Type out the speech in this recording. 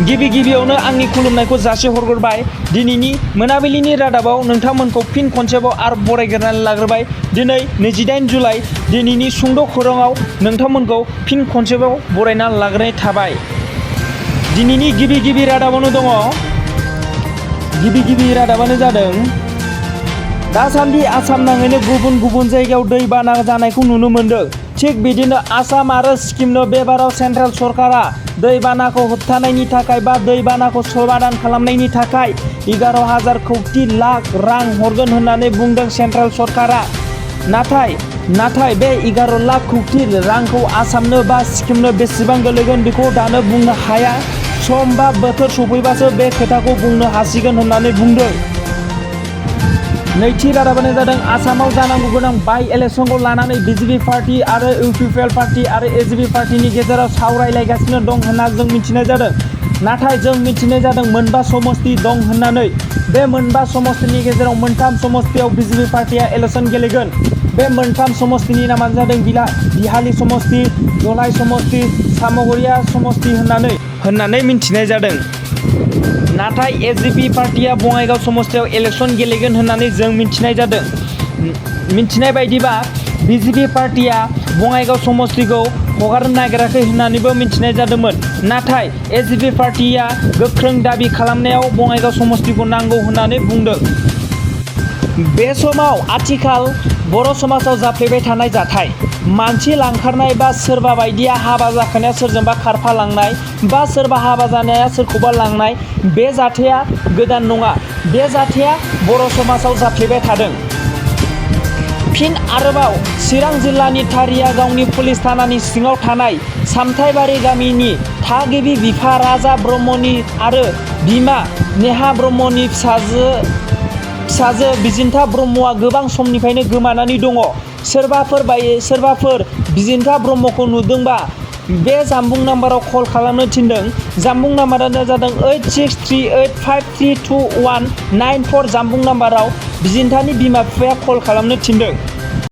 गिबियावनो आंनि खुलुमनायखौ जासिहरग्रोबाय। दिनैनि मोनाबिलिनि रादाबाव नोंथांमोनखौ फिन खनसेबाव आरो बरायग्रोनानै लाग्रोबाय। दिनै 28 जुलाइ दिनैनि सुंद' खौराङाव नोंथांमोनखौ फिन खनसेबाव बरायना लाग्रोनाय थाबाय। दिनैनि गिबि रादाबावनो दङ। गिबि रादाबानो जादों दासान्दि आसाम नाङैनो गुबुन जायगायाव दैबाना जानायखौ नुनो मोन्दों। थिग बिदिनो आसाम आरो सिक्किमनो बेबाराव सेन्ट्रेल सरकारा दैबानाखौ होबथानायनि थाखाय बा दैबानाखौ समाधान खालामनायनि थाखाय 11,000 कौटि लाख रां हरगोन होननानै बुंदों सेन्ट्रेल सरकारा। नाथाय बे 11 लाख कौटि रांखौ आसामनो बा सिक्किमनो बेसेबां गोलैगोन बेखौ दानो बुंनो हाया। सम बा बोथोर सफैबासो बे खोथाखौ बुंनो हासिगोन होननानै बुंदों। नैथि रादाबानो जादों आसामाव जानांगौ गोनां बाइ इलेक्सनखौ लानानै BJP पार्टी आरो UPPL पार्टी आरो AGP पार्टीनि गेजेराव सावरायलायगासिनो दं होनना जों मिथिनाय जादों। नाथाय जों मिथिनाय जादों मोनबा समस्ति दं होननानै। बे मोनबा समस्तिनि गेजेराव मोनथाम समस्तियाव BJP पार्टीया इलेक्सन गेलेगोन। बे मोनथाम समस्तिनि नामानो जादों बिहाली समस्ति, जलाई समस्ति, सामगरिया समस्ति होननानै मिथिनाय जादों। नाथाय AGP पार्टीया बङाइगाव समस्तियाव इलेक्सन गेलेगोन होननानै जों मिथिनाय जादों। मिथिनाय बायदिबा BJP पार्टीया बङाइगाव समस्तिखौ हगारनो नागिराखै होननानैबो मिथिनाय जादोंमोन। नाथाय AGP पार्टीया गोख्रों दाबि खालामनायाव बङाइगाव समस्तिखौ नांगौ होननानै बुंदों। बे समाव आथिखाल बर' समाजाव जाफ्लेबाय थानाय जाथाय, मानसि लांखारनाय बा सोरबा बायदिया हाबा जाखानाया सोरजोंबा खारफालांनाय बा सोरबा हाबा जानाया सोरखौबा लांनाय, बे जाथाया गोदान नङा। बे जाथाया बर' समाजाव जाफ्लेबाय थादों। फिन आरोबाव चिरां जिल्लानि तारिया गावनि पुलिस थानानि सिङाव थानाय सामथाइबारि गामिनि थागिबि बिफा राजा ब्रह्मनि आरो बिमा नेहा ब्रह्मनि फिसाजो बिजिन्था ब्रह्मआ गोबां समनिफ्रायनो गोमानानै दङ। सोरबाफोर बिजिन्था ब्रह्मखौ नुदोंबा बे जामबुं नाम्बाराव कल खालामनो थिनदों। जामबुं नाम्बारानो जादों 8638532194 जामबुं नाम्बाराव बिजिन्थानि बिमा बिफाया कल खालामनो थिनदों।